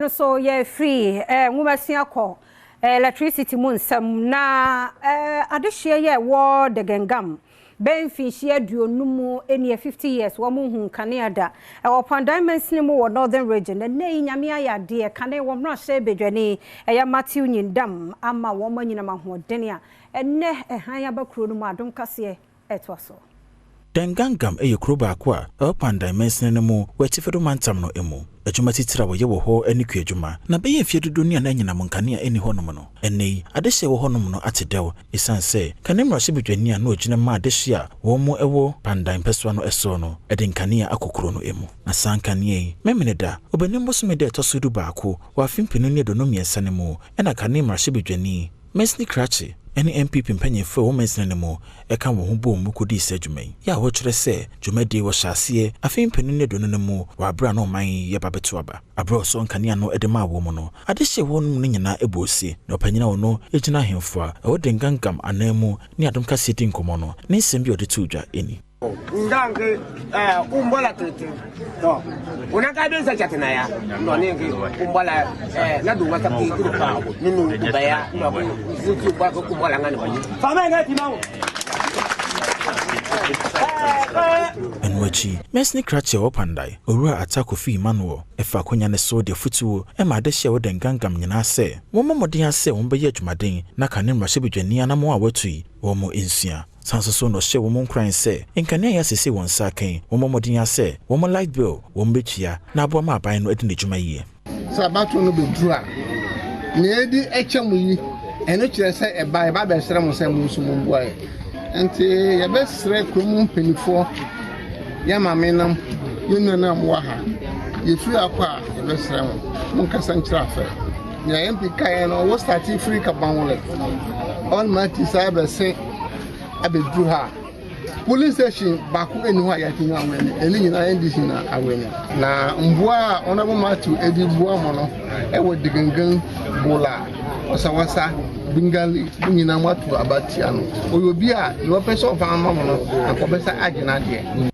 No so yɛfiri nwomasua kɔ electricity mu nsɛm na adehyeɛ yɛ ɛwɔ Degengam bɛn mfinhyia 50 nie, 50 years, wɔn hu nkanea da. Ɛwɔ Kpandan mansini mu wɔ Northern Region. Na nne yi Nyame ayɛ adeɛ, kane wɔn mmarahyɛ badwani ɛyɛ Matthew Nyindam ama wɔn anyinam ahoɔden a ɛnɛ ɛhan aba kuro no mu. Adom kaseɛ ɛtoa so. Dengangam yɛ kuro baako a ɛwɔ Kpandan mansini no mu wɔ Atifi mantam no mu. Adwuma titiri a wɔyɛ wɔ hɔ ne kuadwuma. Na bɛyɛ mfeɛ dodoɔ ni a na anyinam nkanea ɛni hɔnom no. Ɛnnɛ yi, adehyeɛ wɔ hɔnom no ate dɛw ɛsiane sɛ kane mmarahyɛbadwani a na ɔgyina ma adehyeɛ a wɔn mu ɛwɔ Kpandan mpɛsoa no ɛsoɔ no ɛde nkanea akɔ kuro no mu. Na saa nkanea yi, Memeneda, Ɔbɛnem bosome da ɛtɔ so 11 wɔ afe 2023 no mu ɛna kane mmarahyɛbadwani mansini krakye ɛne NPP mpanyinfoɔ a ɛwɔ mansini no mu ɛka wɔn ho bɔɔ mu kɔdii saa dwuma yi. Yɛ a wɔkyerɛ sɛ dwumadie wɔhyɛ aseɛ afe 2020 no mu wɔ abere a na ɔman yi yɛba bɛto aba. Abere a ɔsɔ nkanea no de maa wɔn mu no, adehyeɛ wɔ no mu no nyinaa ɛbɔ ose. Na ɔpanyin a ɔno gyina ahemfo a ɛwɔ Dengangam anan mu ne Adom Kaseɛ di nkɔmmɔ no, ne nsɛm bi a ɔde too dwa ɛni. Ndanke umbola tete to unaka bin sa chatina ya no ne ke umbola na du wasa ki ku pa nunu ubaya no ku ku ba ku umbola ngani fa ma ngati ma. Ɛno akyi, mansini krakye a ɛwɔ Kpandan, Owura Ata Kofi Emmanuel, ɛfa akonnwa ne so de afotuo ma adehyeɛ a ɛwɔ Dengangam nyinaa sɛ wɔmmɔ mmɔden ase sɛ wɔbɛyɛ adwumaden na kane mmarahyɛbadwani anammɔn a wɔatu yi wɔn mo nsua. San so so na ɔhyɛ wɔn nkuran sɛ nkanea yɛ asese wɔn nsa kan, wɔmmɔ mmɔden asɛ wɔn light bill wɔn bɛtua na aboa ma aban no adi n'adwuma yie. Sɛ abatoɔ no bɛduru a, nea ɛdi ɛkyɛ mu yi, ɛno kyerɛ sɛ ɛba ɛba bɛsrɛ mo sɛ mo nso mo mboa yɛ. Nti yɛbɛsrɛ kurom mpanimfoɔ, yɛ maame nam, yɛn nuanom a mowɔ ha, yɛfiri akɔ a, yɛbɛsrɛ mo, monkasa nkyerɛ afɛ. Nea MP kaeɛ no, wo start firi Kabanwole ɔlmati saa bɛse abɛduru ha, police station baako ɛni hɔ a yɛatumi awɛne. Ɛne nyinaa NDC na awɛne. Na mboa a Honorable Matthew ɛde boa mo no ɛwɔ Degangan, Bola, Wasawasa, Bengali, mo nyinaa mo ato aba tia no. Ɔyɛ obi a deɛ ɔpɛ sɛ ɔfa ama mo no, anka ɔbɛsa agye n'adeɛ.